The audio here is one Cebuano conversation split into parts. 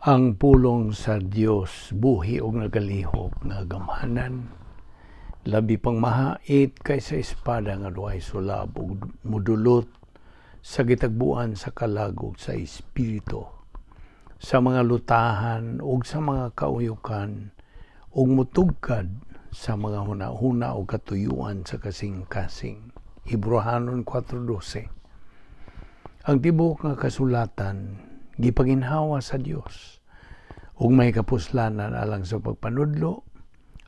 Ang pulong sa Dios buhi ug nagalihok nga gamhanan, labi pang mahait kaysa espada nga duhay sulab, ug mudulot sa gitagbuan sa kalag ug sa espiritu, sa mga lutahan ug sa mga kauyukan, ug mutugkad sa mga hunahuna ug katuyuan sa kasing-kasing. Hebreohanon 4:12. Ang tibuok nga kasulatan gipaginhawa sa Dios ug may kapuslanan alang sa pagpanudlo,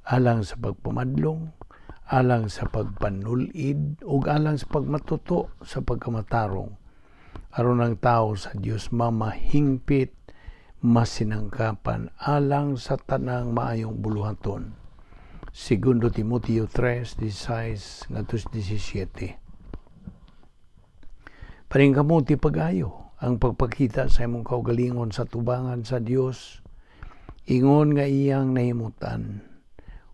alang sa pagpamadlong, alang sa pagpanulid ug alang sa pagmatuto sa pagkamatarong, aron ang tao sa Dios mamahingpit, masinangkapan alang sa tanang maayong buluhaton. Segundo Timoteo 3:16 ngadto 17. Paningkamuti pag-ayo ang pagpakita sa imong kaugalingon sa tubangan sa Dios, ingon nga iyang nahimutan.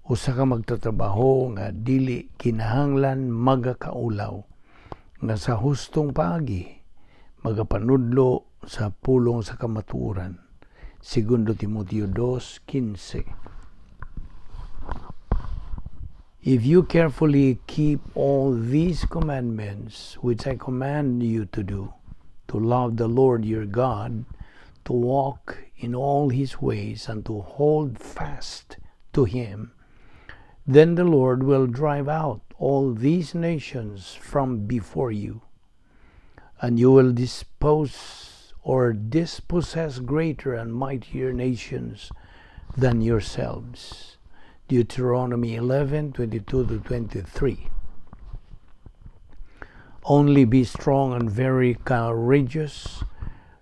Usa ka magtatrabaho nga dili kinahanglan magakaulaw, nga sa hustong paagi magapanudlo sa pulong sa kamatuoran. Segundo Timoteo 2:15. If you carefully keep all these commandments which I command you to do, to love the Lord your God, to walk in all his ways, and to hold fast to him, then the Lord will drive out all these nations from before you, and you will dispose or dispossess greater and mightier nations than yourselves. Deuteronomy 11:22 to 23. Only be strong and very courageous,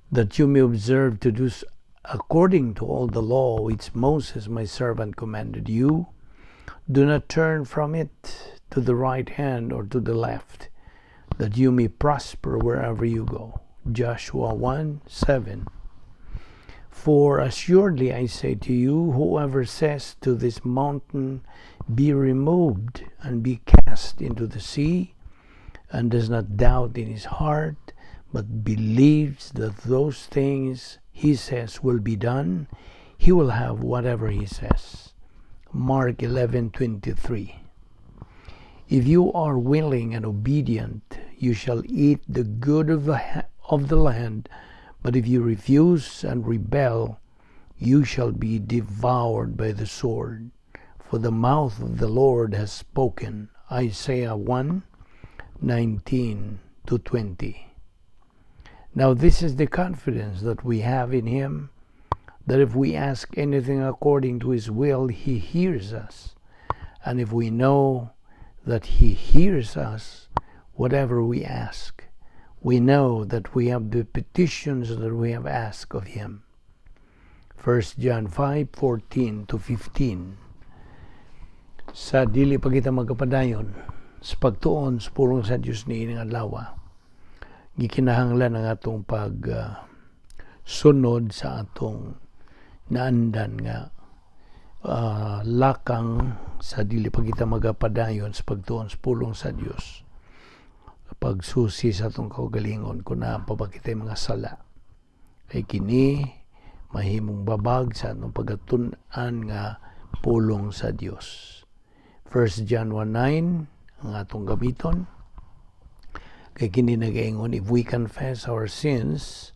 that you may observe to do according to all the law which Moses my servant commanded you. Do not turn from it to the right hand or to the left, that you may prosper wherever you go. Joshua 1:7. For assuredly I say to you, whoever says to this mountain, "Be removed and be cast into the sea," and does not doubt in his heart, but believes that those things he says will be done, he will have whatever he says. Mark 11:23. If you are willing and obedient, you shall eat the good of the land, but if you refuse and rebel, you shall be devoured by the sword. For the mouth of the Lord has spoken. Isaiah 1:19 to 20. Now this is the confidence that we have in him, that if we ask anything according to his will, he hears us. And if we know that he hears us, whatever we ask, we know that we have the petitions that we have asked of him. 1 John 5:14 to 15. Sa dili pa kita magkapadayon sa pagtuon sa pulong sa Dios niining adlaw, gikinahanglan ang atong pag sunod sa atong naandan nga lakang sa dili pa kita magapadayon sa pagtuon sa pulong sa Dios. Pagsusi sa atong kaugalingon kung naa pa ba kitay mga sala. Kay kini mahimong babag sa atong pagtun-an nga pulong sa Dios. 1 John 1:9 ang atong gamiton. Kay kini nagaingon, "If we confess our sins,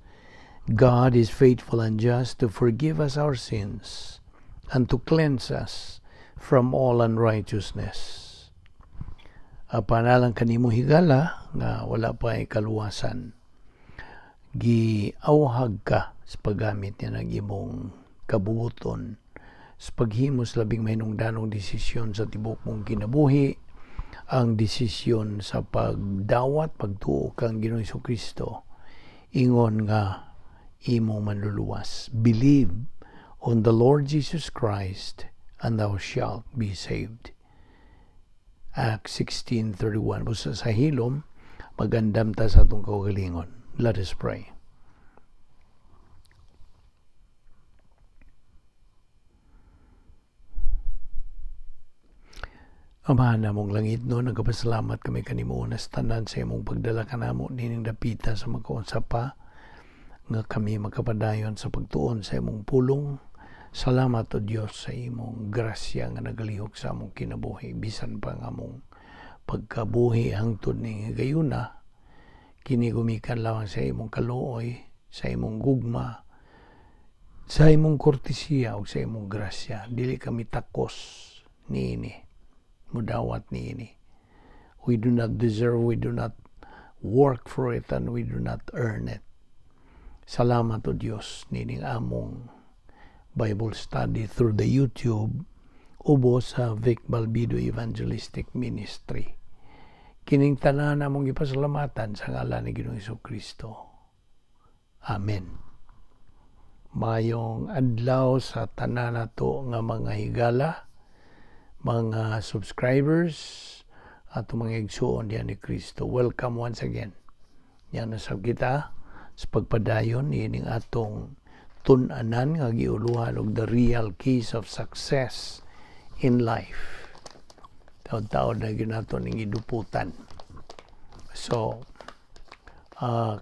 God is faithful and just to forgive us our sins and to cleanse us from all unrighteousness." Apan alang kanimo, higala nga wala pa kaluwasan, giawhag ka sa paggamit niya ng imong kabubuton sa paghimo sa labing mahinungdanong desisyon sa tibok mong kinabuhi, ang desisyon sa pagdawat, pagtuo kang Ginoong Kristo ingon nga imong manluluwas. Believe on the Lord Jesus Christ and thou shalt be saved. Acts 16:31. Busa sa hilom, magandam ta sa atong kaugalingon. Let us pray. Amahan namong langit no, nagapasalamat kami kanimo unas tanan sa imong pagdala kanamo nining dapita sa magkaunsa pa Nga kami makapadayon sa pagtuon sa imong pulong. Salamat, O Dios, sa imong grasya nga nagalihok sa among kinabuhi bisan pa nga among pagkabuhi hangtod ning higayuna. Kini gumikan lamang sa imong kaluoy, sa imong gugma, sa imong kortesiya ug sa imong grasya. Dili kami takos niini, mudawat niini. We do not deserve, we do not work for it, and we do not earn it. Salamat, O Dios, nining among Bible study through the YouTube ubo sa Vic Balbido Evangelistic Ministry. Kining tanan among gipasalamatan sa ngalan ni Ginoong Kristo. Amen. Mayong adlaw sa tanan nato nga mga higala, mga subscribers, at mga igsuon diyan ni Kristo. Welcome once again. Yan na sab kita sa pagpadayon niining atong tun-anan nga giuluhan og The Real Keys of Success in Life. Taod-taod na gyud nato ning giduputan. So,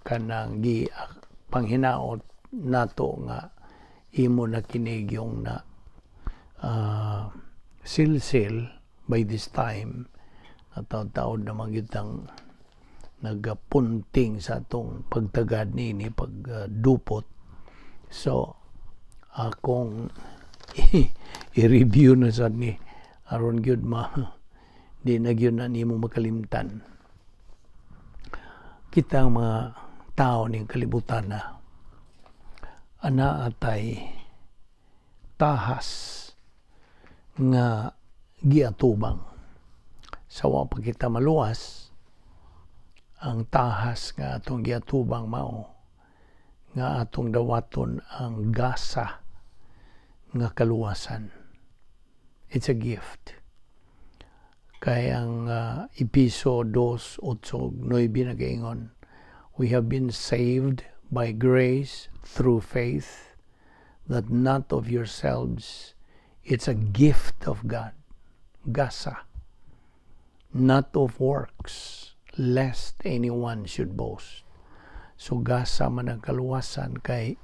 kanang gi panghinaot nato nga imo na kinig yung na silsil by this time na taod-taod naman kitang nagapunting sa atong pagtagad nini, pagdupot. So akong i-review na sad ni aron gyud ma di na gyud na nimo makalimtan. Kita ang mga tao ning kalibutan na ana atay tahas nga giatubang sa wa pa kita maluwas. Ang tahas nga atong giatubang mao nga atong dawaton ang gasa nga kaluwasan. It's a gift. Kay ang Episo 2, 8, 9 nagaingon, "We have been saved by grace through faith, that not of yourselves, it's a gift of God." Gasa. "Not of works, lest anyone should boast." So gasa man ang kaluwasan kay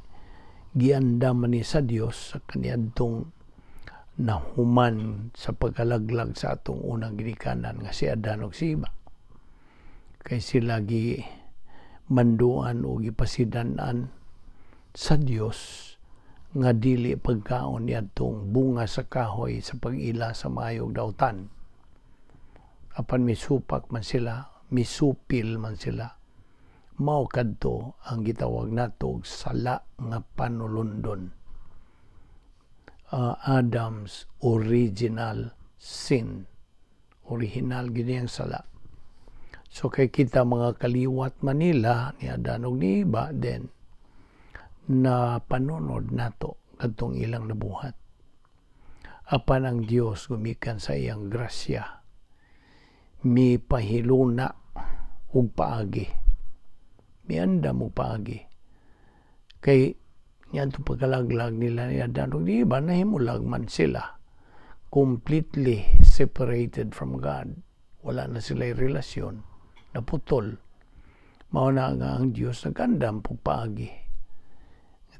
giandam man ni sa Dios sa kaniadtong nahuman sa pagkalaglag sa atong unang ginikanan nga si Adan ug si Eva. Kay sila gi manduan o gipasidan-an sa Dios nga dili pagkaon niadtong bunga sa kahoy sa pag-ila sa maayog dautan. Apan misupak man sila, misupil man sila. Mao kadto ang gitawag nato og sala nga panulundon. Adam's original sin. Original gini ang sala. So kay kita mga kaliwat Manila ni Adan ug ni Eva, then na panunod nato kadtong ilang nabuhat. Apan ang Dios, gumikan sa iyang grasya, mi pahiluna og paagi. Miandam og paagi. Kay niadtong pagkalaglag nila ni Adan ug ni Eva, nahimulag man sila completely separated from God. Wala na sila relasyon. Naputol. Mao na nga ang Dios nagandam pug paagi.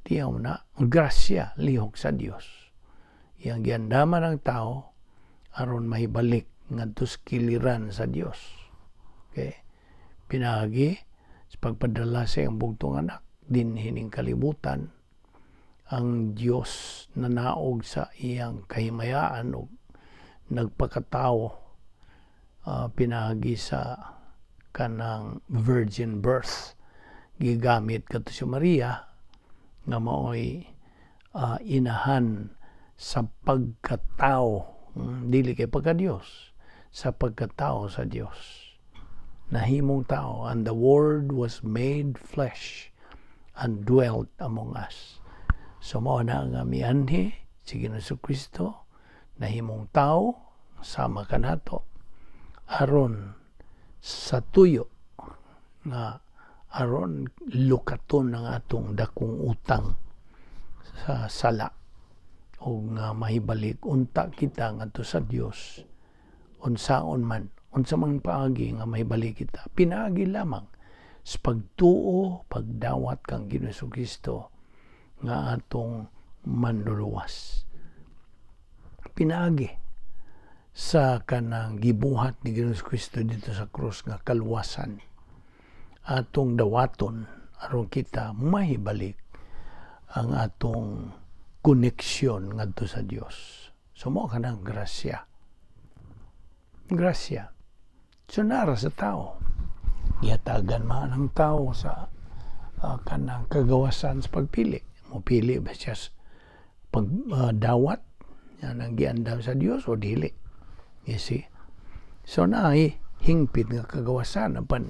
Tiyaw na, ang grasya lihok sa Dios. Iyang giandaman ang tao aron mahibalik ngadto sa kiliran sa Dios. Okay? Pinaagi sa pagpadala sa iyang bugtong anak dinhi ning kalibutan. Ang Dios nanaog sa iyang kahimayaan ug nagpakatawo pinaagi sa kanang virgin birth. Gigamit kadto si Maria nga maoy inahan sa pagkatao, dili kay pagka-Dios, sa pagkatao sa Dios nahimong tao. And the Word was made flesh and dwelt among us. So mao na nga mianhi si Ginoong Kristo, nahimong tao sama kanato, aron sa tuyo nga aron lukaton ang atong dakong utang sa sala o nga mahibalik unta kita ngadto sa Dios, unsaon man, unsa man paagi nga mahibalik kita, pinaagi lamang Sa pagtuo, pagdawat kang Ginoong Kristo nga atong manluluwas. Pinaagi sa kanang gibuhat ni Ginoong Kristo didto sa krus nga kaluwasan, atong dawaton aron kita mahibalik ang atong koneksyon ngadto sa Dios. So mao kanang grasya. Grasya. So nara sa tao. Gihatagan man ang tao sa kanang kagawasan sa pagpili. Mopili ba siya sa pagdawat yan ang giandam sa Dios o dili? You see? So naay hingpit nga kagawasan, apan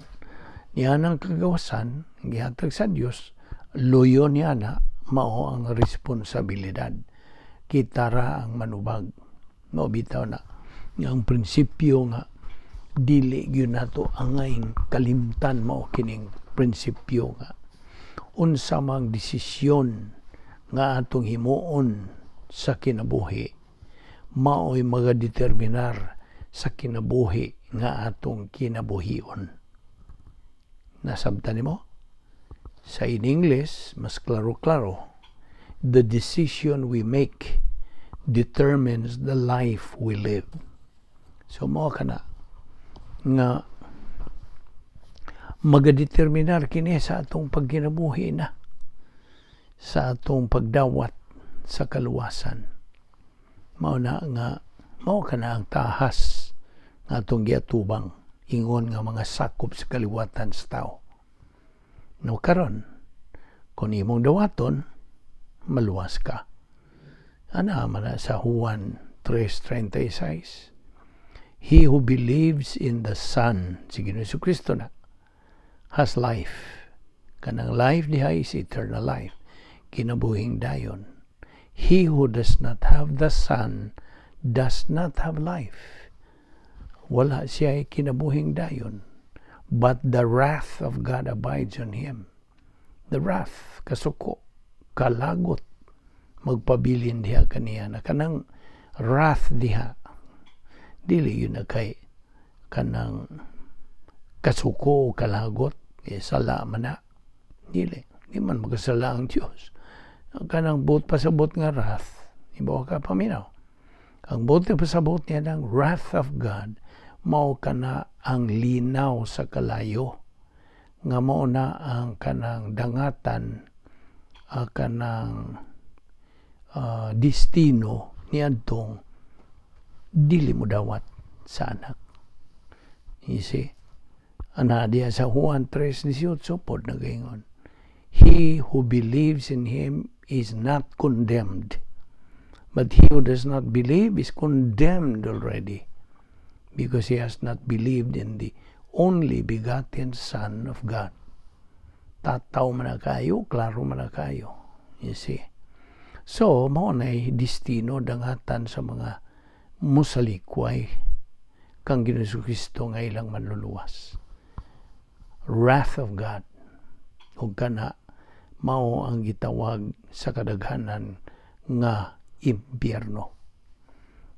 niya ng kagawasan gihatag sa Dios, luyo niya na mao ang responsibilidad. Kita ra ang manubag. No bitaw na nga ang prinsipyo nga dili gyud nato angayng kalimtan, mao kining prinsipyo nga unsa mang desisyon nga atong himuon sa kinabuhi, mao'y magadeterminar sa kinabuhi nga atong kinabuhion. Nasabtan nimo? Sa in English, mas klaro-klaro, the decision we make determines the life we live. So mao kana nga magadeterminar kini sa atong pagkinabuhi na sa atong pagdawat sa kaluwasan. Mao na nga mao kana ang tahas nga atong giatubang ingon nga mga sakop sa kaliwatan sa tao. No karon, kung imong dawaton, maluwas ka. Ana man na sa Juan 3:36. He who believes in the Son, si Ginoong Kristo na, has life. Kanang life diha is eternal life. Kinabuhing dayon. He who does not have the Son does not have life. Wala siya kinabuhing dayon. But the wrath of God abides on him. The wrath, kasuko, kalagot, magpabilin diha kaniya na kanang wrath diha dili yun na kay kanang kasuko o kalagot, eh, sala man na. Dili di man makasala ang Dios. Ang kanang buot pasabot nga wrath, ibaw ka paminaw, ang buot pasabot niya ng wrath of God, mao kana ang linaw sa kalayo nga mao na ang kanang dangatan, kanang destino niadtong dili mo dawat sa anak. You see? Ana diya sa Juan 3:18 pod nagaingon, "He who believes in him is not condemned. But he who does not believe is condemned already because he has not believed in the only begotten Son of God." Tataw man na kayo, klaro man na kayo. You see? So, mao na destino dangatan sa mga musalikway kang Ginoong Kristo nga ilang manluluwas. Wrath of God. Ug kana mao ang gitawag sa kadaghanan nga impyerno.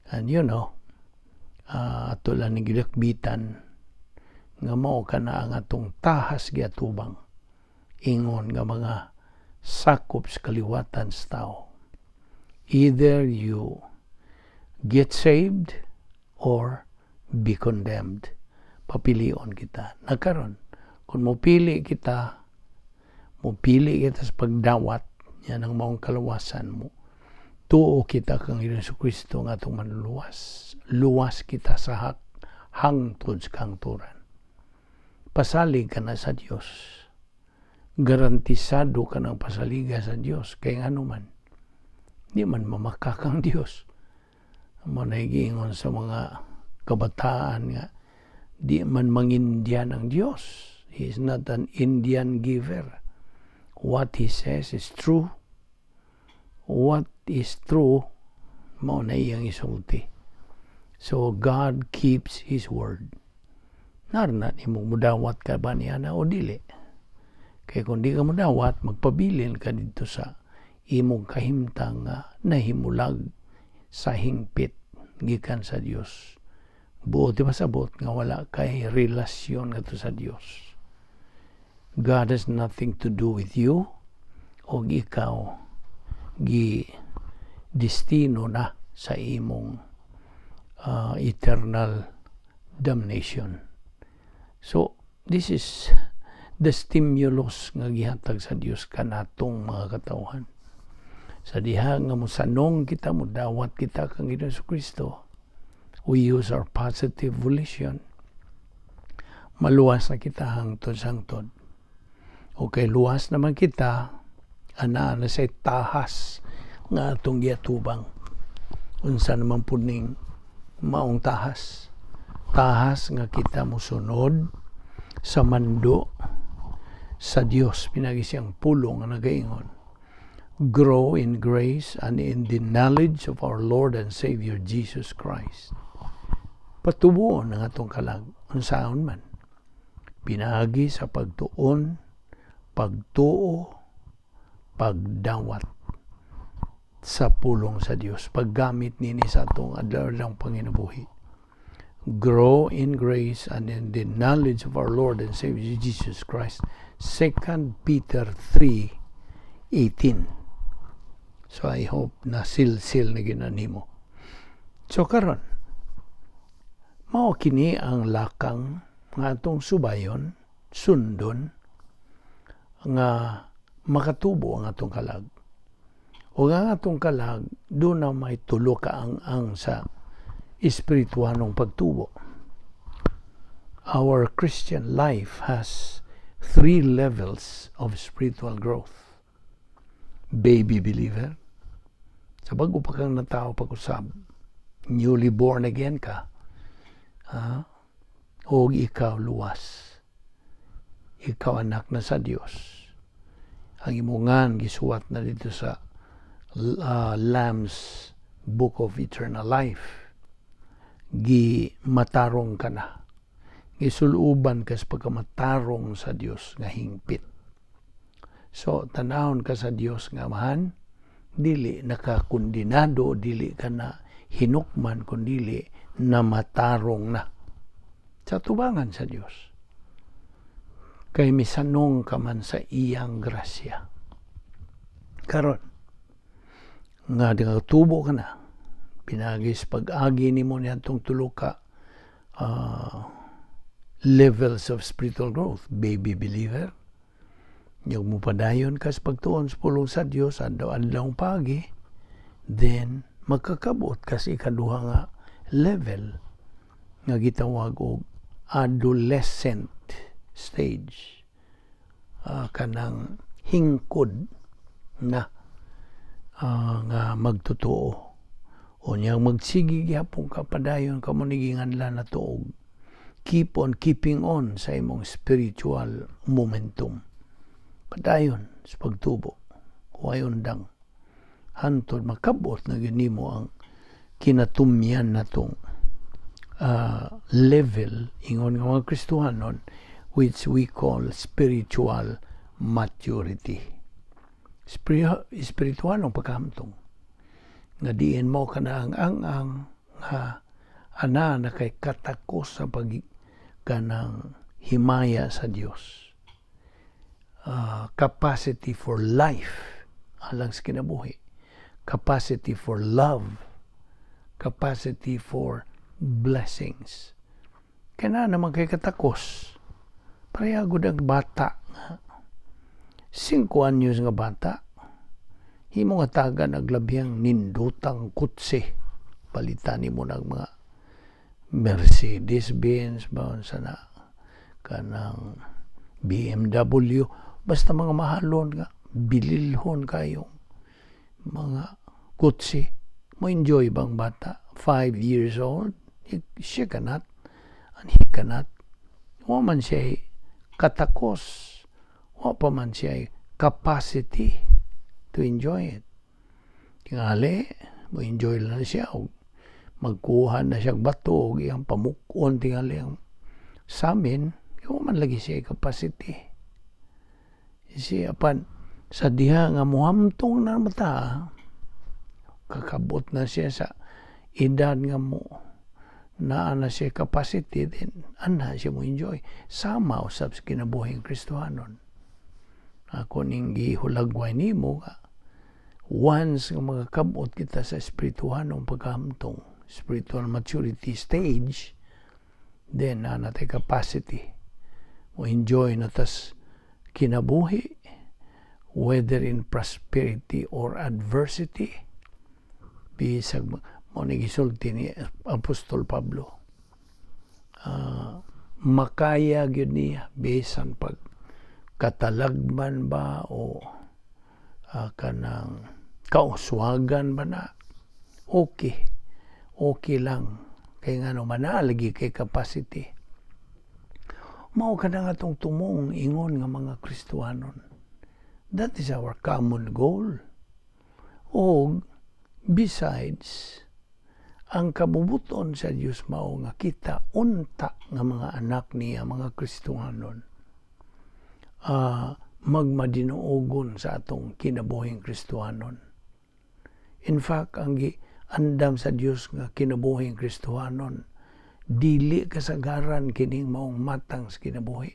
And ato lang ni gidakbitan nga mao kana ang atong tahas giatubang ingon nga mga sakop sa kaliwatan sa tao. Either you get saved or be condemned. Papilion kita. Nakaron, kung mopili kita sa pagdawat, yan ang maong kaluwasan mo. Tuo kita kang Hesus Kristo nga atong manluluwas. Luwas kita sa hak hangtod sa kahangturan. Pasalig ka na sa Dios. Garantisado ka ng pasaliga sa Dios. Kay ngano man, di man mamakak ang Dios. Mo giingon sa mga kabataan nga di man mangindian ang Dios. He is not an Indian giver. What he says is true. What is true, mao na iyang isulti. So God keeps His word. Narna nimo mudawat ka ba niya na o dili? Kay kung di ka mudawat, magpabilin ka didto sa imong kahimtang nga nahimulag sa hingpit gikan sa Dios. Buot di pasabot nga wala kay relasyon ngadto sa Dios. God has nothing to do with you o ikaw gi destino na sa imong eternal damnation. So, this is the stimulus nga gihatag sa Dios kanatong mga katawhan. Sa diha nga mosanong kita, mudawat kita kang Ginoong Kristo, we use our positive volition. Maluwas na kita hangtod sangtod. Okay, luwas naman kita, ana na say tahas nga atong giatubang. Unsa naman pud ning maong tahas? Tahas nga kita mosunod sa mando sa Dios pinagi siyang pulong nga nagaingon, "Grow in grace and in the knowledge of our Lord and Savior Jesus Christ." Patubuon ang atong kalag, unsaon man? Pinaagi sa pagtuon, pagtuo, pagdawat sa pulong sa Dios, paggamit nini sa atong adlaw-adlaw panginabuhi. Grow in grace and in the knowledge of our Lord and Savior Jesus Christ. 2 Peter 3:18. So I hope na silsil na ginanimo. So karon, mao kini ang lakang nga atong subayon, sundon, nga makatubo ang atong kalag. O ang atong kalag, duna may tulo ka ang sa espirituanong pagtubo. Our Christian life has three levels of spiritual growth. Baby believer, sa bago pa kang natao pag-usab, newly born again ka, ha? O ikaw luwas. Ikaw anak na sa Dios. Ang imongan gisuwat na dito sa Lamb's Book of Eternal Life. Gi matarong ka na. Gisuluban ka sa pagkamatarong sa Dios nga hingpit. So, tanawon ka sa Dios nga Amahan, dili nakakondinado, dili ka na hinukman, kundili na matarong na sa tubangan sa Dios. Kay misanong ka man sa iyang grasya. Karon, nga tubo ka na, pinagis pag-agi nimo niadtong tulo ka levels of spiritual growth. Baby believer, yung mo padayon ka sa pagtuon sa pulong sa Dios adlaw-adlaw pagi, then magkakabot ka sa ikaduha nga level nga gitawag og adolescent stage. Kanang hingkod na nga magtotoo. O niyang magsige gihapon ka, padayon ka mo niginganlan na tuog. Keep on keeping on sa imong spiritual momentum. Padayon sa pagtubo. Way undang. Hantod makabot na gyud nimo ang kinatumyan natong level ingon nga mga Kristohanon, which we call spiritual maturity. Spiritual ang pagkahamtong nga diin mo ka na ang nga ana na kay katakos sa pag kanang himaya sa Dios. Capacity for life alang sa kinabuhi. Capacity for love. Capacity for blessings. Kaya naman kay katakos. Pareha gud ang bata nga 5 anyos nga bata. Himo nga taga naglabihang nindutang kutse. Palitan nimo ng mga Mercedes Benz ba sa na kanang BMW, basta mga mahalon nga bililhon kayong mga kutse. Mo enjoy bang bata 5 years old? She cannot and he cannot. Wa man siya katakos, wa pa man siya capacity to enjoy it. Tingali mo enjoy lang siya og magkuha na siya bato og iyang pamukon tingali ang samin. Wa man lagi siya capacity. Siya apan sa diha nga muhamtong na mata, kakabot na siya sa edad nga mo naa na siya capacity, then ana siya mo enjoy. Sama usab sa kinabuhing Kristohanon. Ako ning gihulagway nimo nga once nga makakabot kita sa espirituhanong pagkahamtong, spiritual maturity stage, then naa na tay capacity mo enjoy na tas kinabuhi, whether in prosperity or adversity. Bisag mao ni gisulti ni Apostol Pablo, makaya gyud niya bisan pag katalagman ba o kanang kauswagan ba na, okay lang kay ngano manalagi kay capacity. Mao ka na nga atong tumong ingon nga mga Kristohanon. That is our common goal. O besides, ang kabubuton sa Dios mao nga kita unta nga mga anak niya, mga Kristohanon, magmadinuogon sa atong kinabuhing Kristohanon. In fact, ang andam sa Dios nga kinabuhing Kristohanon, dili kasagaran kining maong matang sa kinabuhi.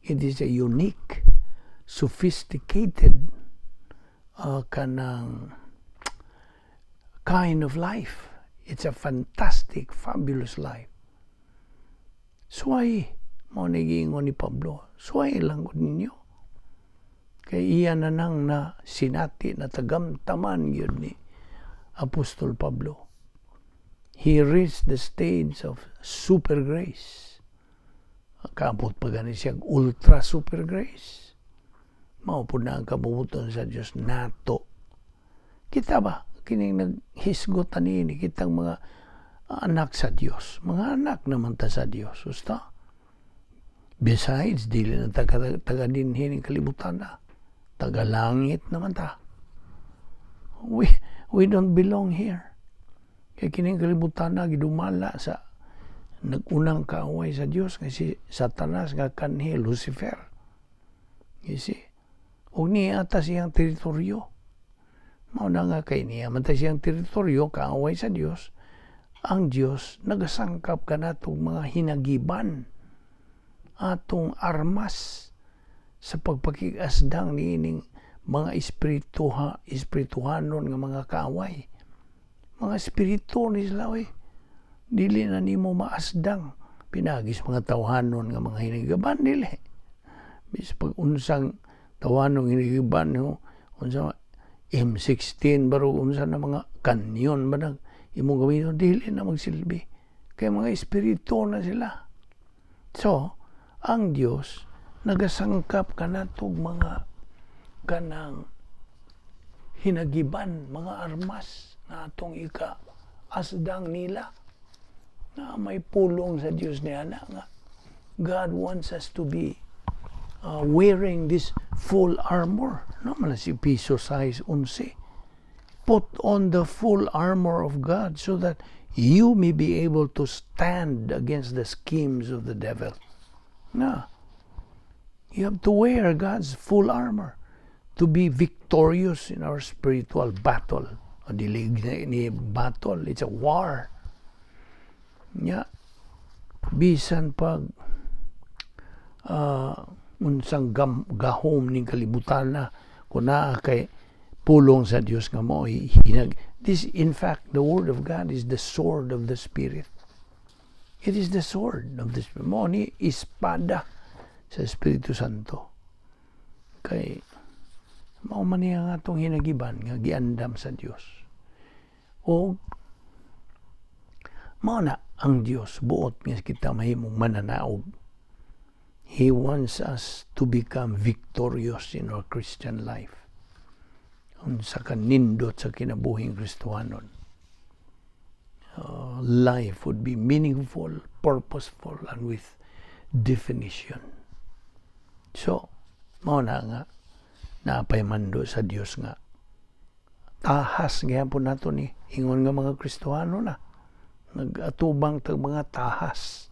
It is a unique, sophisticated kanang kind of life. It's a fantastic, fabulous life. Suway, mao ni giingon ni Pablo, suway lang gud ninyo. Kay iya na nang na sinati na tagamtaman gyud ni Apostol Pablo. He reached the stage of super grace. Kaabot pa gani siya ultra super grace. Mao pud na ang kabubuton sa Dios nato. Kita ba kining naghisgot ani kitang mga anak sa Dios? Mga anak naman ta sa Dios. Usta? Besides, dili na taga, taga dinhi ning kalibutan na. Taga langit naman ta. We don't belong here. Kay kining kalibutan na gidumala sa nagunang kaaway sa Dios nga si Satanas nga kanhi Lucifer. You see? Ug niya ata siyang teritoryo. Mao na nga kay niya man ta siyang teritoryo, kaaway sa Dios. Ang Dios nagasangkap kanatong mga hinagiban, atong armas sa pagpakig-asdang niining mga espirituha, espirituhanon nga mga kaaway. Mga espiritu ni sila, oy. Dili na nimo maasdang pinagis mga tawhanon nga mga hinigaban, dili. Bis pag unsang tawhanon hinigaban ho, unsa M16 baro, unsa na mga kanyon ba nag imong gamiton, dili na magsilbi. Kay mga espiritu na sila. So, ang Dios nagasangkap kanatog mga kanang hinagiban, mga armas na atong ika asdang nila na may pulong sa Dios niya na nga God wants us to be wearing this full armor. No man si Epeso 6:11. Put on the full armor of God so that you may be able to stand against the schemes of the devil. Na. You have to wear God's full armor to be victorious in our spiritual battle. O dili ni battle, it's a war. Nya, bisan pag unsang gahom ning kalibutan na, kung naa kay pulong sa Dios nga mo hinag this. In fact, the word of God is the sword of the Spirit. It is the sword of the Spirit. Mao ni espada sa Espiritu Santo kay mao man niya nga atong hinagiban nga giandam sa Dios. O mao na ang Dios buot nga kita mahimong mananaog. He wants us to become victorious in our Christian life. Unsa ka nindot sa kinabuhing Kristohanon. Life would be meaningful, purposeful, and with definition. So, mao na nga naapay mando sa Dios nga tahas gihapon nato ni ingon nga mga Kristohano na nag-atubang tag mga tahas.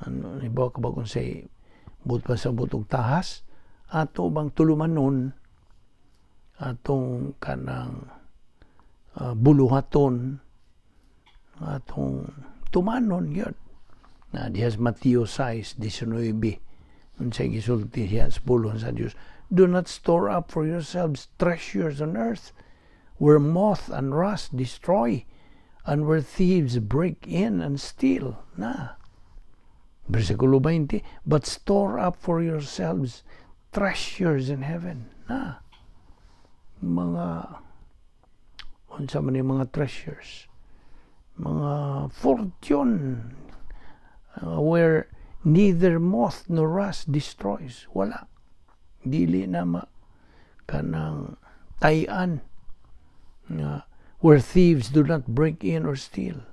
Ano ni ba ka ba kung say but pa sa butog tahas ato bang tulumanon, atong kanang buluhaton, atong tumanon yun na dihas Mateo 6:19, unsay gisulti diha sa pulong sa Dios. Do not store up for yourselves treasures on earth, where moth and rust destroy, and where thieves break in and steal. Na. Versikulo 20, "But store up for yourselves treasures in heaven." Na. Mga, unsa man yung mga treasures? Mga fortune, where neither moth nor rust destroys. Wala. Dili na ma kanang tayan nga where thieves do not break in or steal.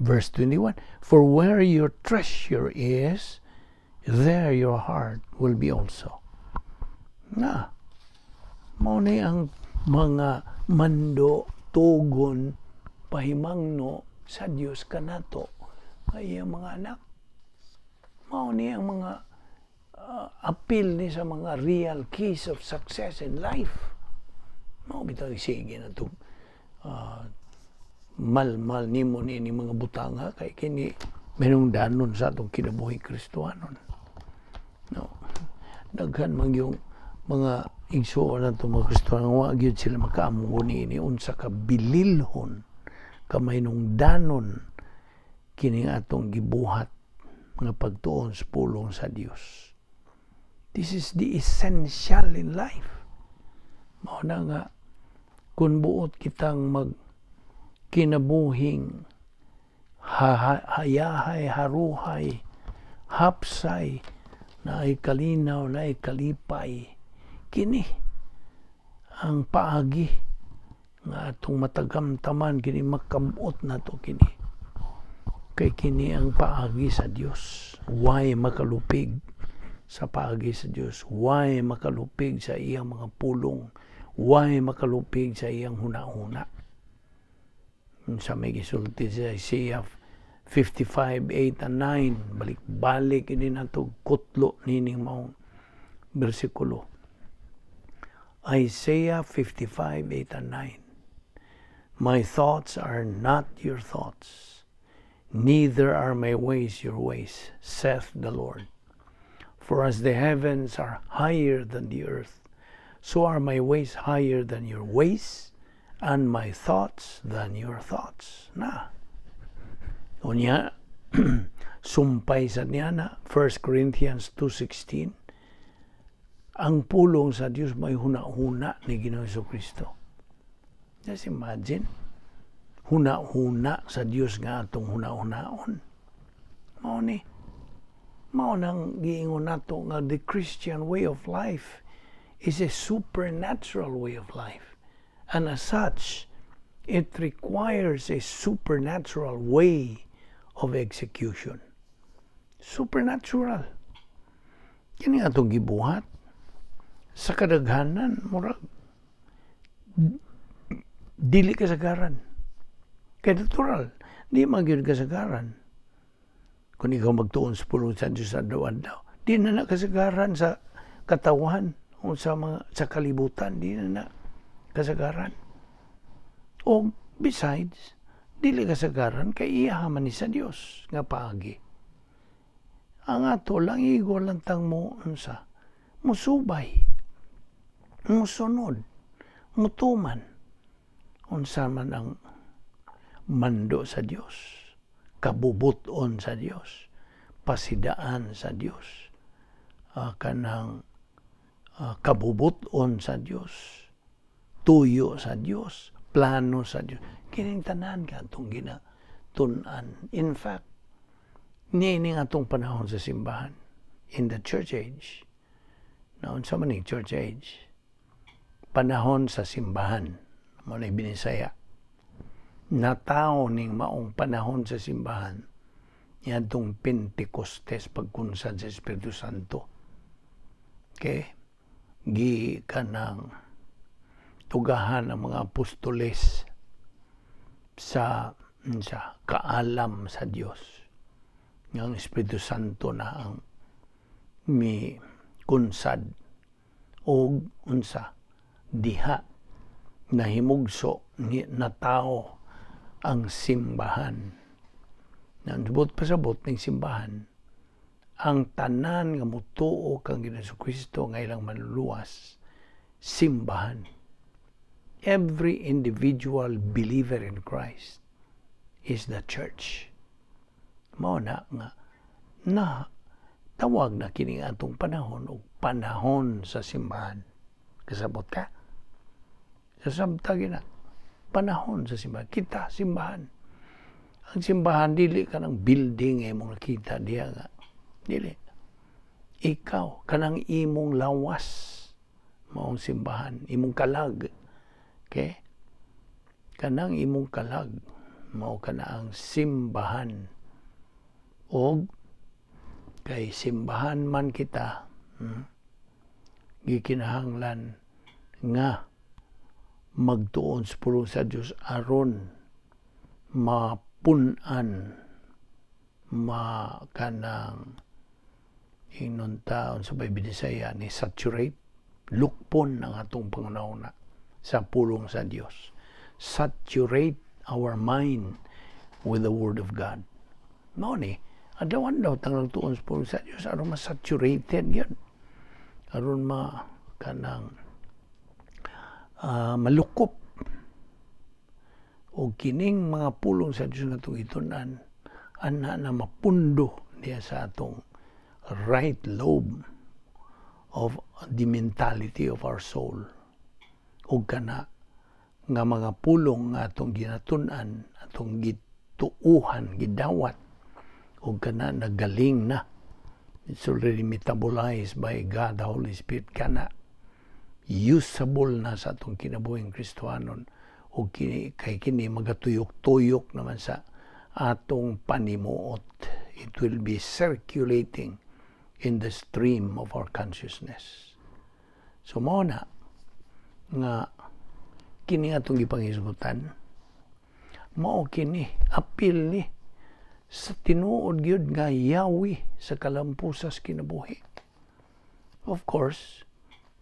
Verse 21, "For where your treasure is, there your heart will be also." Na, mao ni ang mga mando, tugon, pahimangno sa Dios kanato ay iyang mga anak. Mao ni ang mga apil ni sa mga real keys of success in life. Mao bitaw, sige na to, malmal nimo ni ni mga butanga kay kini minungdanon sa atong kinabuhi Kristohanon. No. Daghan man yung mga igsuon nato, mga Kristohanon, wa gyud sila makaamgo niini, unsa ka bililhon, kaminungdanon kining atong gibuhat nga pagtuon sa pulong sa Dios. This is the essential in life. Mao na nga kung buot kitang mag kinabuhing hayahay, haruhay, hapsay, naay kalinaw, naay kalipay, kini ang paagi nga atong matagamtaman kini, makabot nato kini. Kay kini ang paagi sa Dios. Why makalupig sa paagi sa Dios? Why makalupig sa iyang mga pulong? Why makalupig sa iyang huna-huna? Sa may gisulti sa Isaiah 55, 8 and 9, balik-balik ini nato kutlo nining maong bersikulo. Isaiah 55, 8 and 9. "My thoughts are not your thoughts, neither are my ways your ways, saith the Lord. For as the heavens are higher than the earth, so are my ways higher than your ways, and my thoughts than your thoughts." Na. Unya, sumpay sa niya na, 1 Corinthians 2.16, ang pulong sa Dios may huna-huna ni Ginoong Kristo. Just imagine, huna-huna sa Dios nga atong huna-hunaon. Mao ni. Mao nang giingon nato nga the Christian way of life is a supernatural way of life. And as such, it requires a supernatural way of execution. Supernatural. Kini atong gibuhat sa kadaghanan, murag dili kasagaran. Kay natural, di man gyud kasagaran. Kung ikaw magtuon sa pulong sa Diyos sa adlaw-adlaw, di na na kasagaran sa katawan o sa mga sa kalibutan, di na na kasagaran. O besides, dili kasagaran kay iya man ni sa Dios nga paagi. Ang ato lang, igo lang tang mo unsa, musubay, musunod, mutuman unsa man ang mando sa Dios, kabubuton sa Dios, pasidaan sa Dios, kanang kabubuton sa Dios, tuyo sa Dios, plano sa Dios. Kining tanan katong ginatun-an. In fact, niining atong panahon sa simbahan, in the church age, naunsa man ning church age? Panahon sa simbahan, mao na Binisaya. Natawo ning maong panahon sa simbahan niadtong Pentecostes, pagkunsad sa Espiritu Santo. Okay? Gi kanang tugahan ang mga apostoles sa kaalam sa Dios. Nga ang Espiritu Santo na ang mi kunsad og unsa diha nahimugso ni natao ang simbahan. Nang pasabot ning simbahan, ang tanan nga mutuo kang Ginoong Kristo nga ilang manluluwas. Simbahan. Every individual believer in Christ is the church. Mao na nga na tawag na kini atong panahon og panahon sa simbahan. Kasabot ka? Sa sabta na panahon sa simbahan. Kita simbahan. Ang simbahan, dili kanang building imong nakita diha nga. Dili. Ikaw, kanang imong lawas maong simbahan, imong kalag. Okay? Kanang imong kalag mao kana ang simbahan. Og kay simbahan man kita, gikinahanglan nga magtuon sa pulong sa Dios aron mapun-an, ma kanang ingnon taon sa Binisaya ni, saturate, lukpon ang atong panghunahuna sa pulong sa Dios. Saturate our mind with the Word of God. Mao ni adlaw-adlaw tang nagtuon sa pulong sa Dios aron ma-saturated gyud, aron ma kanang malukop o kining mga pulong sa Dios nga atong gitun-an ana na mapundo diya sa atong right lobe of the mentality of our soul, ug kana nga mga pulong nga atong ginatun-an, atong gituuhan, gidawat, ug kana nagaling na, it's already metabolized by God the Holy Spirit, kana usable na sa atong kinabuhing Kristohanon, ug kini kay kini magatuyok-tuyok naman sa atong panimuot. It will be circulating in the stream of our consciousness. So mao na nga kini atong gipanghisgutan, mao kini apil ni sa tinuod gyud nga yawi sa kalampusas kinabuhi. Of course,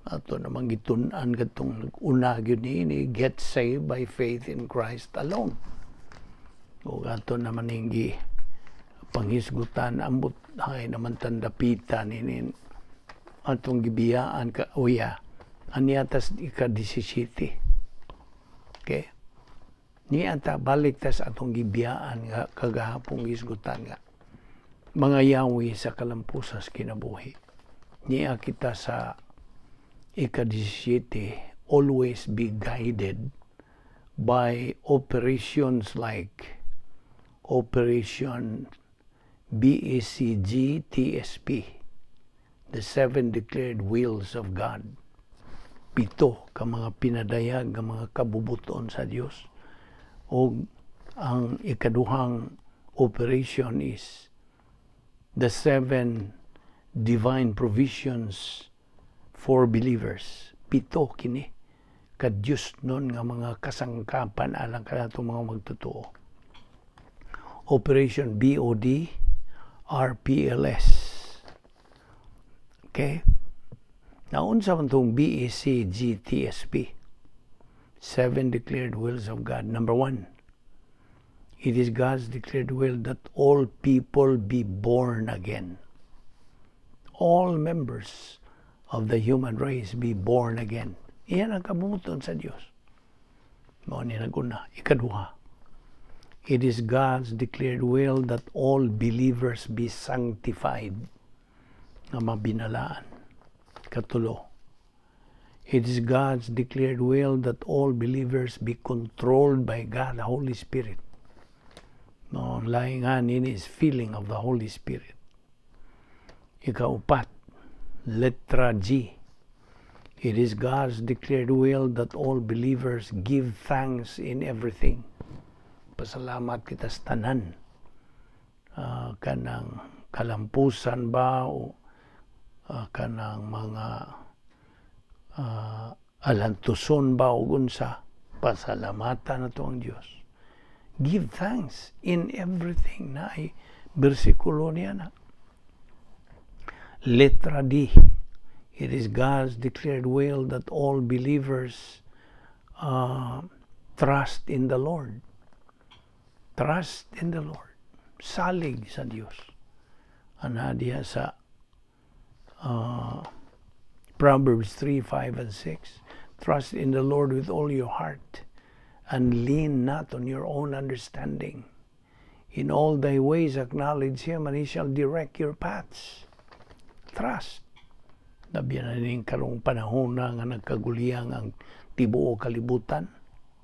ato namang gitun-an kadtong nag-una gyud niini, get saved by faith in Christ alone. Ug ato naman ning gi panghisgutan, ambot hay naman tandapita nini atong gibiyaan ka uya aniya tas ika-17. Okay? Niya ta balik tas atong gibiyaan nga kagahapong hisgutan nga mga yawi sa kalampusas kinabuhi. Niya kita sa ika-17, always be guided by operations like Operation BECG TSP, the seven declared wills of God. Pito ka mga pinadayag nga mga kabubuton sa Dios. O ang ikaduhang operation is the seven divine provisions for believers. Pito kini ka Diyos nun nga mga kasangkapan alang kanatong mga magtotoo. Operation BOD RPLS. Okay? Naunsa man tong BECGTSP? Seven declared wills of God. Number one, it is God's declared will that all people be born again. All members of the human race be born again. Iyan ang kabumuton sa Dios. Mao ni naguna. Ikaduha, it is God's declared will that all believers be sanctified. Nga mabinalaan. Katulo, it is God's declared will that all believers be controlled by God, the Holy Spirit. No, ang laing ini is filling of the Holy Spirit. Ikaupat, letra G. It is God's declared will that all believers give thanks in everything. Pasalamat kita sa tanan. Kanang kalampusan ba o kanang mga alantuson ba o unsa, pasalamatan nato ang Dios. Give thanks in everything na ay bersikulo niya na. Letra D. It is God's declared will that all believers trust in the Lord. Trust in the Lord. Salig sa Dios. Ana diha sa Proverbs 3, 5, and 6. Trust in the Lord with all your heart and lean not on your own understanding. In all thy ways acknowledge Him and He shall direct your paths. Trust. Labi na ning karong panahon na nga nagkaguliyang ang tibuok kalibutan,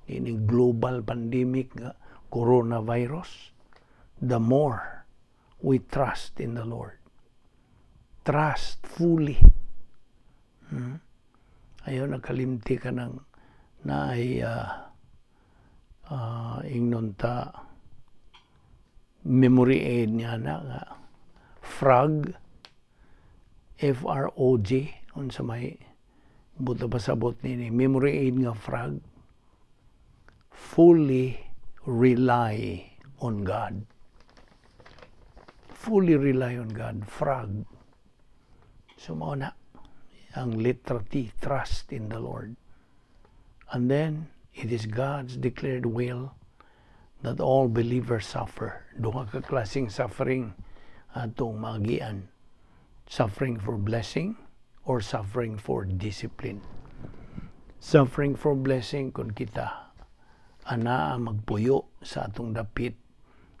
ining global pandemic nga coronavirus, the more we trust in the Lord. Trust fully. Ayaw nakalimti ka ng na ay ingnon ta memory aid niya na nga frog, FROG, unsa may buta pasabot nini memory aid nga frog? Fully rely on God. Fully rely on God, frog. So mao na ang letra T, trust in the Lord. And then it is God's declared will that all believers suffer. Duha ka klaseng suffering atong maagian: suffering for blessing or suffering for discipline. Suffering for blessing kung kita anaa magpuyo sa atong dapit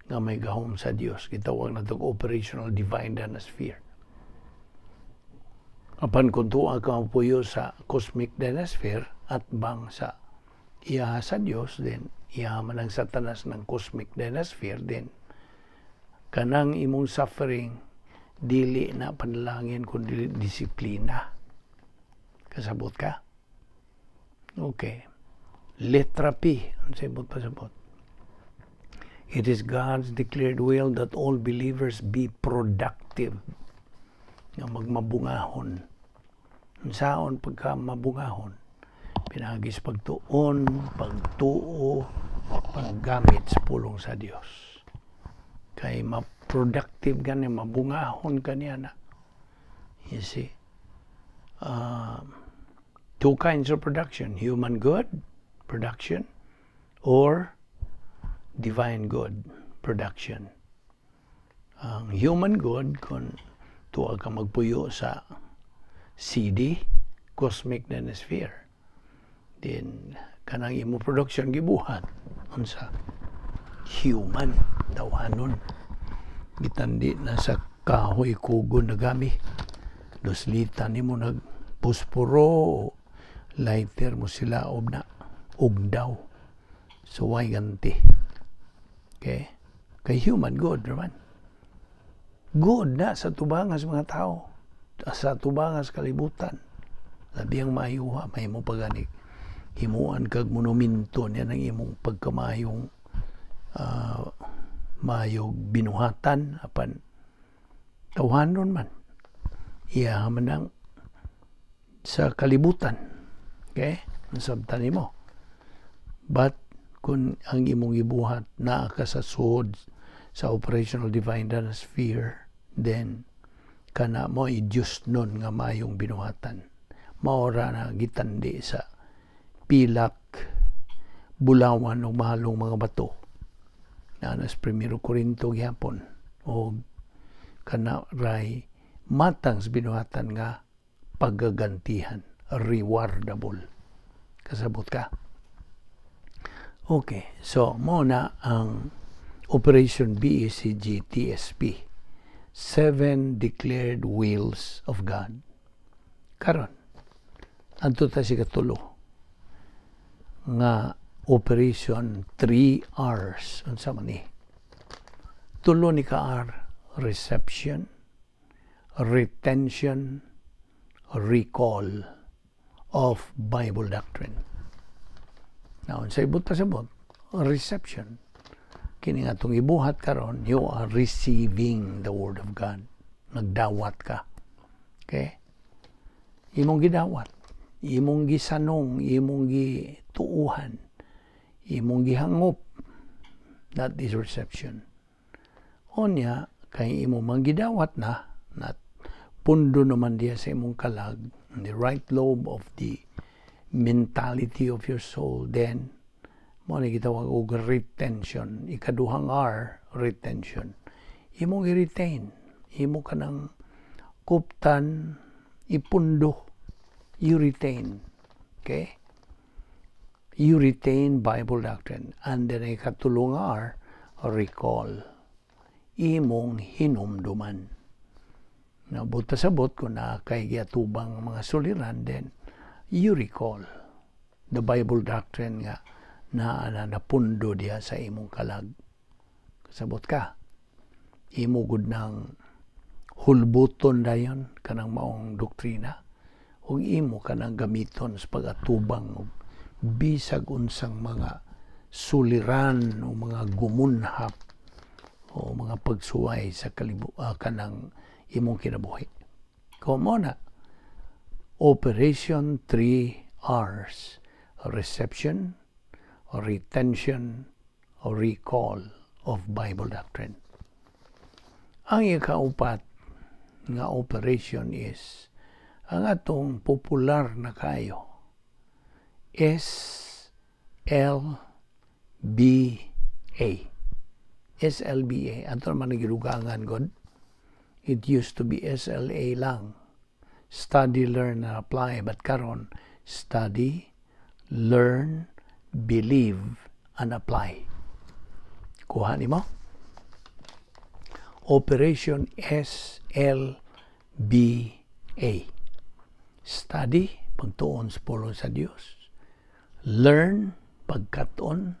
nga may gahom sa Dios. Gitawag natong operational divine dynasphere. Apan kung tuwa ka magpuyo sa cosmic dynasphere at bang sa iya sa Dios, then iya man ang Satanas ng cosmic dynasphere, then kanang imong suffering dili na panalangin kundi disiplina. Kasabot ka? Okay. Letra P. Unsay buot pasabot? It is God's declared will that all believers be productive. Nga magmabungahon. Unsaon pagka mabungahon? Pinaagi sa pagtuon, pagtuo, paggamit sa pulong sa Dios. Kay ma-productive ka niya, mabungahon ka niya na. You see? Two kinds of production: human good production or divine good production. Ang human good, kung tuwa ka magpuyo sa CD, cosmic sphere, then kanang imo production gibuhat unsa? Human, tawhanon, gitandi na sa kahoy, kugon nagami duslita nimo, nag pusporo, lighter mo sila og na og daw. So why ganti? Okay, kay human good naman, good na sa tubangas mga tao, sa tubangas kalibutan. Labi ang maayuha, may mo pagani himuan kag monumento niya ng imong pagkamayong mayog binuhatan, apan tawhanon man, iya man ang sa kalibutan. Okay, nasabtan nimo? But kung ang imong ibuhat naa ka sa sud sa operational divine sphere, then kana mo i Diyos nun nga mayong binuhatan. Maora na gitandi sa pilak, bulawan o mahalong mga bato na nas Primero Corinto gihapon, o kana ray matang sa binuhatan nga pagagantihan, rewardable. Kasabot ka? Okay, so mo na ang Operation BECG TSP, seven declared wills of God. Karon adto ta sa katulo nga Operation 3 R's. Unsa man ni tulo ni ka R? Reception, retention, recall of Bible doctrine. Now, sa ibot pasabot, reception. Kini nga atong ibuhat karon, you are receiving the word of God. Nagdawat ka. Okay? Imong gidawat, imong gisanong, imong gituuhan, imong gihangop. That is reception. Onya, kay imo mang gidawat na, na pundo naman diya sa imong kalag, in the right lobe of the mentality of your soul, then mo ni gitawag og retention. Ikaduhang R, retention. Imong i-retain, imo kanang kuptan, ipundo, you retain. Okay? You retain Bible doctrine. And then ikatulo nga R, recall. Imong hinumduman. Na buta sabot kung naa kay giatubang mga suliran, then you recall the Bible doctrine nga na napundo diha sa imong kalag. Kasabot ka? Imo gud nang hulbuton dayon kanang maong doktrina ug imo kanang gamiton sa pag-atubang og bisag unsang mga suliran o mga gumunhap o mga pagsuway sa kanang imong kinabuhi. Kung mao na, Operation 3 R's: reception, retention, recall of Bible doctrine. Ang ikaupat nga operation is ang atong popular na kayo, S L B A. SLBA. Ato naman gidugangan god. It used to be SLA lang. Study, learn, and apply. But karon, study, learn, believe, and apply. Kuha nimo? Operation SLBA. Study, pagtuon sa pulong sa Dios. Learn, pagkat-on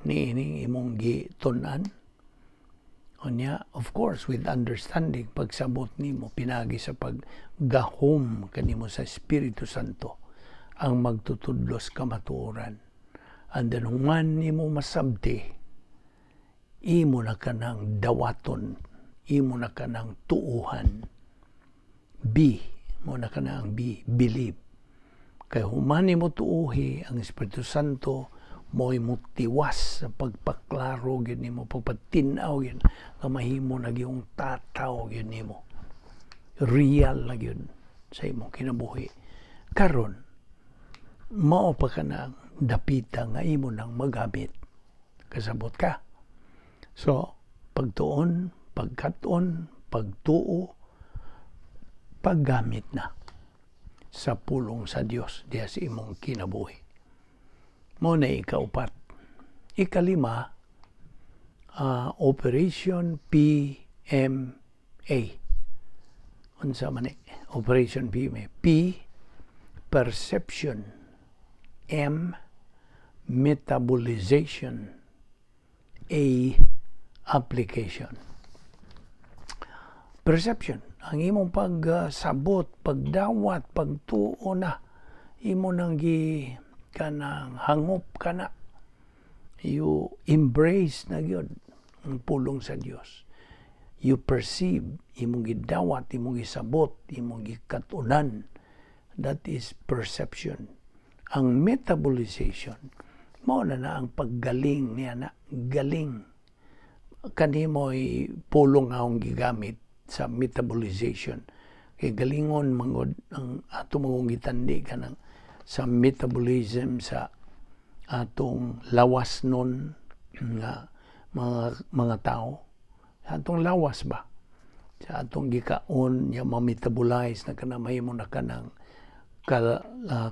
niining imong gitun-an. Unya, of course, with understanding, pagsabot nimo pinagi sa paggahom kanimo sa Espiritu Santo ang magtutudlos kamatuoran. And then human nimo masabti, imo na kanang dawaton, imo na kanang tuuhan. B, mao na kanang B, believe. Kay human nimo tuuhi, ang Espiritu Santo mo'y mutiwas sa pagpaklaro gyud nimo, pagpatin-aw gyud nga mahimo na gyung tataw gyud nimo. Real na gyud sa imong kinabuhi. Karon, mao pa ka na dapita nga imo nang magamit. Kasabot ka? So, pagtuon, pagkat-on, pagtuo, paggamit na sa pulong sa Dios diha sa imong kinabuhi. Mao na ikaupat. Ikalima, Operation PMA. Unsa man ni? Operation PMA. P, perception. M, metabolization. A, application. Perception. Ang imong pagsabot, pagdawat, pagtuo na, imo nang gi kanang hangop kana. You embrace na gyud ang pulong sa Dios. You perceive, imong gidawat, imong gisabot, imong gikatunan. That is perception. Ang metabolization, mao na na ang paggaling niya na, galing. Kanimo'y pulong nga akong gigamit sa metabolization. Kay galingon mangod ang ato mong gitandi kanang sa metabolism sa atong lawas nun nga mga tao. Sa atong lawas ba? Sa atong gikaon ya ma-metabolize na kana, mahimo na kanang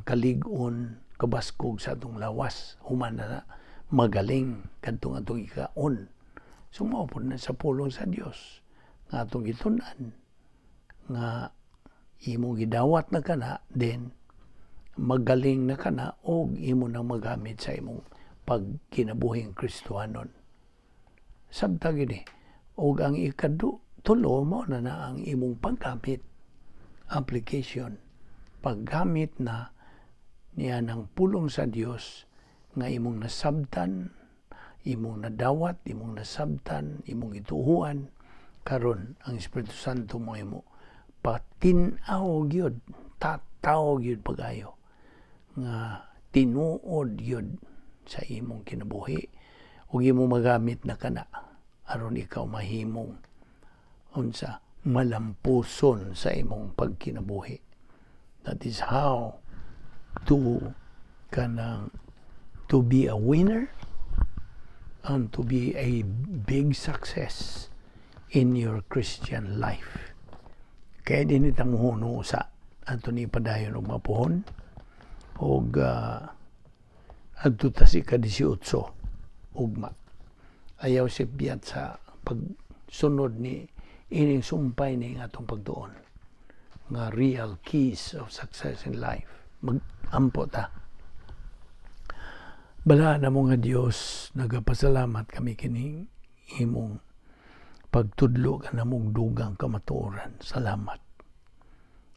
kalig-on, kabaskog sa atong lawas human na magaling kadtong atong gikaon. So mao pod na sa pulong sa Dios nga atong gitun-an nga imong gidawat na kana, then magaling na kana og imo nang magamit sa imong pagkinabuhing Kristohanon. Sabta gini. Og ang ikadu tulo, mao na na ang imong paggamit, application, paggamit na niya ng pulong sa Dios nga imong nasabtan, imong nadawat, imong nasabtan, imong gituohan. Karon ang Espiritu Santo mo imo patin-aw gyud, tataw gyud pag-ayo nga tinuod gyud sa imong kinabuhi ug imo magamit na kana aron ikaw mahimong unsa, malampuson sa imong pagkinabuhi. That is how to kanang to be a winner and to be a big success in your Christian life. Kaya din itang huno sa ato ni padayon og mapuhon og Adto ta sa ika-18 ugma. Ayaw sipyat sa pagsunod ni ining sumpay ni atong pagtuon nga real keys of success in life. Mag-ampo ta. Balaan namo nga Dios, nagapasalamat kami kining imong pagtudlo kanamong dugang kamatuoran. Salamat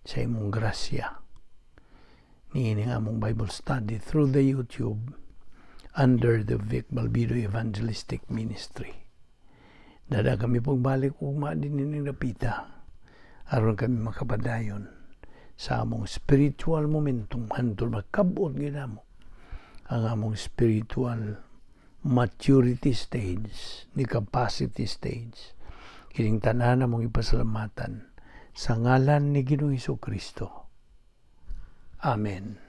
sa imong grasya. Niini nga among Bible study through the YouTube under the Vic Balbido Evangelistic Ministry. Dada kami pagbalik ugma din ining dapita aron kami makapadayon sa among spiritual momentum hantod makabot gyud namo ang among spiritual maturity stage ni capacity stage. Kining tanan among ipasalamatan sa ngalan ni Ginoong Kristo. Amen.